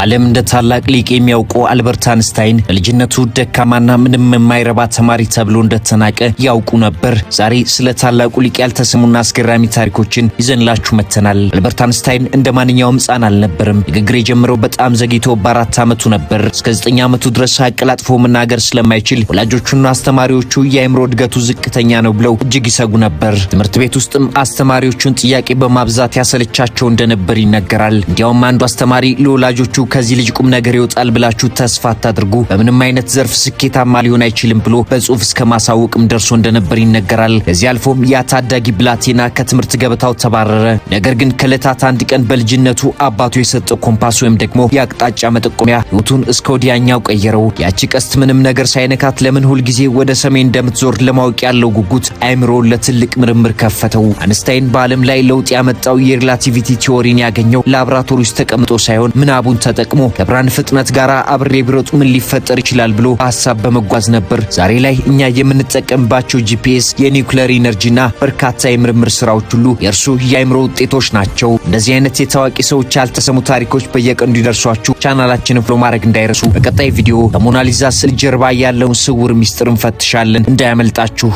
ዓለም እንደ ታላቅ ሊቅ የሚያውቀው አልበርት አንስታይን በልጅነቱ ደካማና ምንም የማይረባ ተማሪ ተብሎ እንደተናቀ ያውቁ ነበር? ዛሬ ስለ ታላቁ ሊቅ ያልተሰሙና አስገራሚ ታሪኮችን ይዘንላችሁ መጥተናል። አልበርት አንስታይን እንደ ማንኛውም ሕፃን አልነበርም። ንግግር የጀመረው በጣም ዘግይቶ በ4 ዓመቱ ነበር። እስከ 9 ዓመቱ ድረስ አቀላጥፎ መናገር ስለማይችል ወላጆቹና አስተማሪዎቹ የአእምሮ እድገቱ ዝቅተኛ ነው ብለው እጅግ ይሰጉ ነበር። ትምህርት ቤት ውስጥም አስተማሪዎቹን ጥያቄ በማብዛት ያሰለቻቸው እንደነበር ይነገራል። እንዲያውም አንዱ አስተማሪ ለወላጆቹ ከዚህ ልጅ ቁም ነገር ይወጣል ብላችሁ ተስፋ አታድርጉ፣ በምንም አይነት ዘርፍ ስኬታማ ሊሆን አይችልም ብሎ በጽሁፍ እስከ ማሳወቅም ደርሶ እንደነበር ይነገራል። ከዚህ አልፎም ያ ታዳጊ ብላቴና ከትምህርት ገበታው ተባረረ። ነገር ግን ከዕለታት አንድ ቀን በልጅነቱ አባቱ የሰጠው ኮምፓስ ወይም ደግሞ የአቅጣጫ መጠቆሚያ ሕይወቱን እስከ ወዲያኛው ቀየረው። ያቺ ቀስት ምንም ነገር ሳይነካት ለምን ሁልጊዜ ወደ ሰሜን እንደምትዞር ለማወቅ ያለው ጉጉት አእምሮውን ለትልቅ ምርምር ከፈተው። አንስታይን በዓለም ላይ ለውጥ ያመጣው የ relativity theory ን ያገኘው ላብራቶሪ ውስጥ ተቀምጦ ሳይሆን ምናቡን ተጠቅሞ ከብርሃን ፍጥነት ጋር አብሬ ብሮጥ ምን ሊፈጠር ይችላል ብሎ በሀሳብ በመጓዝ ነበር። ዛሬ ላይ እኛ የምንጠቀምባቸው GPS፣ የ nuclear energy ና በርካታ የምርምር ስራዎች ሁሉ የእርሱ የአእምሮ ውጤቶች ናቸው። እንደዚህ አይነት የታዋቂ ሰዎች ያልተሰሙ ታሪኮች በየቀኑ እንዲደርሷችሁ ቻናላችንን follow ማድረግ እንዳይረሱ። በቀጣይ ቪዲዮ ከሞናሊዛ ስዕል ጀርባ ያለውን ስውር ሚስጥር እንፈትሻለን። እንዳያመልጣችሁ።